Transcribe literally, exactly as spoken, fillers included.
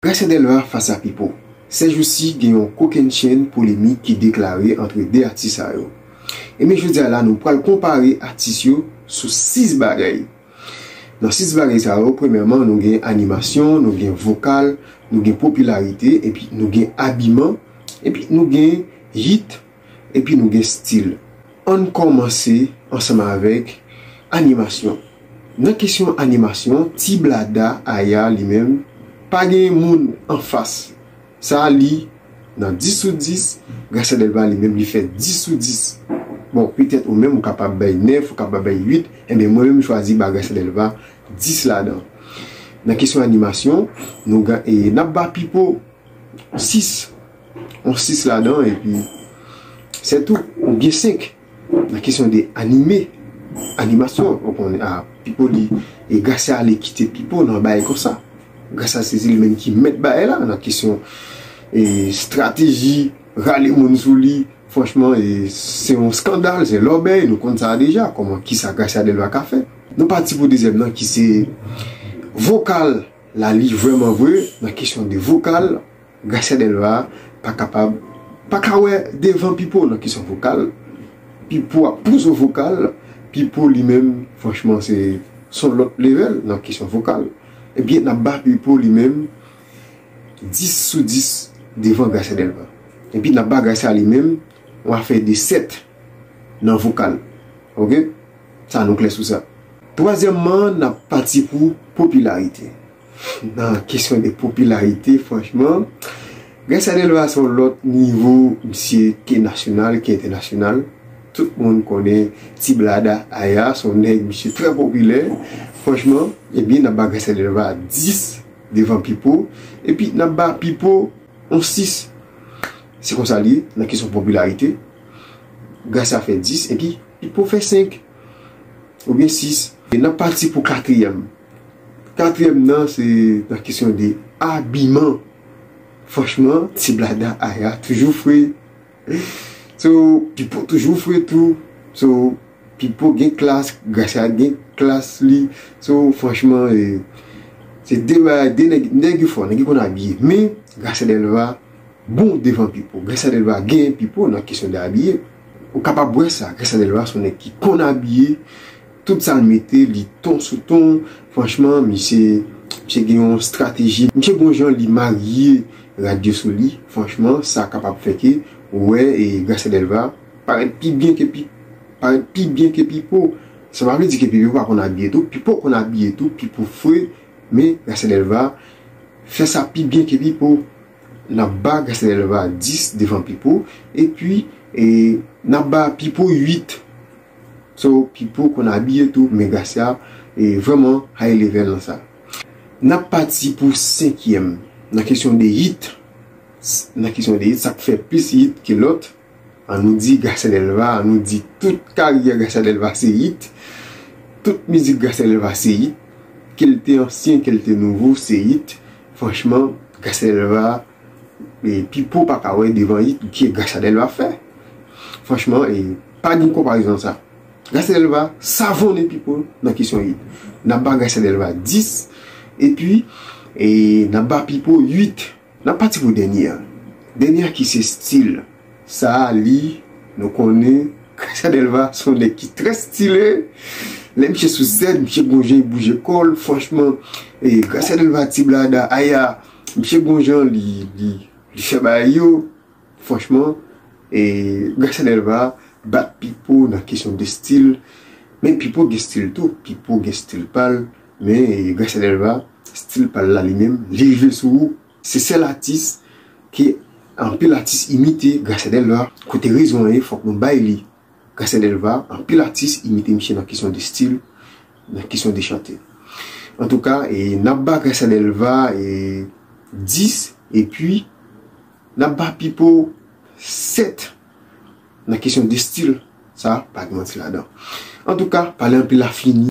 Gracia Delva fas a Pipo. Sèjousi, gen yon kokennchenn polemik ki deklare antre de atis sa yo. Ebyen, jodi a la, nou pral konpare atis yo sou sis bagay. Nan sis bagay sa yo, premyèman, nou gen animasyon, nou gen vokal, nou gen popilarite, epi nou gen abiman, epi nou gen hit, epi nou gen stil. Ann kòmanse ansanm avèk animasyon. Nan kesyon animasyon, Ti Blada Aya li menm pa gen moun anfas. Sa li nan dis sou dis, Gracia Delva li menm li fè dis sou dis. Bon, petèt ou menm ou kapab bay nèf, ou kapab bay uit, enben mwen menm m chwazi ba Gracia Delva dis ladan. Nan kesyon animasyon, nou gen, e, n ap ba Pipo sis. On sis ladan, epi se tou, oubyen senk. Nan kesyon de anime, animasyon, ou konnen, a, Pipo li, e Gracia ale kite Pipo nan bagay konsa. Gracia se li menm ki mèt bagay la, nan kesyon, e, estrateji, rale moun sou li, franchman, e, se yon skandal, se lòbèy, nou konn sa deja, kòman, kisa Gracia Delva ka fè. Nou pati pou dezyèm nan, ki se vokal la, li vrèman vre, nan kesyon de vokal, Gracia Delva pa kapab, pa ka wè devan Pipo nan kesyon vokal. Pipo ap pouse vokal, Pipo li menm, franchman, se, se yon lòt level nan kesyon vokal. Ebyen, n ap ba Pipo li menm dis sou dis devan Gracia Delva. Epi n ap ba Gracia li menm yon afè de sèt nan vokal. Oke? Sa nou klè sou sa. Twazyèmman, n ap pati pou popilarite. Nan kesyon de popilarite, franchman, Gracia Delva se yon lòt nivo, misye ke nasyonal, ke entènasyonal. Tout moun konnen Ti Blada Aya, se yon nèg, misye trè popilè. Franchman, ebyen, n ap ba Gracia Delva dis devan Pipo, epi n ap ba Pipo yon sis. Se konsa li ye, nan kesyon popilarite. Gracia fè dis, epi Pipo fè senk, oubyen sis. E n ap pati pou katriyèm. Katriyèm nan, se nan kesyon de abiman. Franchman, Ti Blada Aya toujou fre. So, Pipo toujou fre tou. So, Pipo gen klas, Gracia gen klas li. So, franchman, e, se de bagay, de nèg, nèg yo fò, nèg yo konn abiye. Men, Gracia Delva bon devan Pipo. Gracia Delva genyen Pipo nan kesyon de abiye. Ou kapab wè sa, Gracia Delva se yon nèg ki konn abiye, tout sa l mete, li ton sou ton. Franchman, misye, misye gen yon estrateji. Misye gen yon jan li marye rad yo sou li. Franchman, sa kapab fè ke ou wè, e, Gracia Delva parèt pi byen ke Pi-, parèt pi byen ke Pipo. Sa pa vle di ke Pipo pa konn abiye tou. Pipo konn abiye tou, Pipo fre, men Gracia Delva fè sa pi byen ke Pipo. N ap ba Gracia Delva dis devan Pipo, epi, e, n ap ba Pipo uit. So, Pipo konn abiye tou, men Gracia, e, vrèman high level nan sa. N ap pati pou senkyèm, nan kesyon de hit. S-, nan kesyon de hit, sa k fè plis hit ke lòt. An nou di Gracia Delva, an nou di tout karyè Gracia Delva se hit. Tout mizik Gracia Delva se hit. Ke l te ansyen, ke l te nouvo, se hit. Franchman, Gracia Delva, e, Pipo pa ka wè devan hit ke Gracia Delva fè. Franchman, e, pa gen konparezon sa. Gracia Delva savonnen Pipo nan kesyon hit. N ap ba Gracia Delva dis, epi, e, n ap ba Pipo uit. N ap pati pou dènye a. Dènye a ki se stil. Sa a, li, nou konnen, Gracia Delva se yon nèg ki trè stile. Lè misye sou sèn, misye gon jan li bouje kò l, franchman, e, Gracia Delva, Ti Blada Aya, misye gon jan li, li, li fè bagay yo, franchman, e, Gracia Delva bat Pipo nan kesyon de stil, men Pipo gen stil tou, Pipo gen stil pa l, men, e, Gracia Delva, stil pa l la li menm, li rive sou ou. Se sèl atis ke anpil atis imite, Gracia Delva, kote rezon an ye, fòk nou bay li. Gracia Delva, anpil atis imite misye nan kesyon de stil, nan kesyon de chante. Antouka, e, n ap ba Gracia Delva, e, dis, epi n ap ba Pipo sèt nan kesyon de stil. Sa, pa gen manti ladan. Antouka, pale anpil la fini.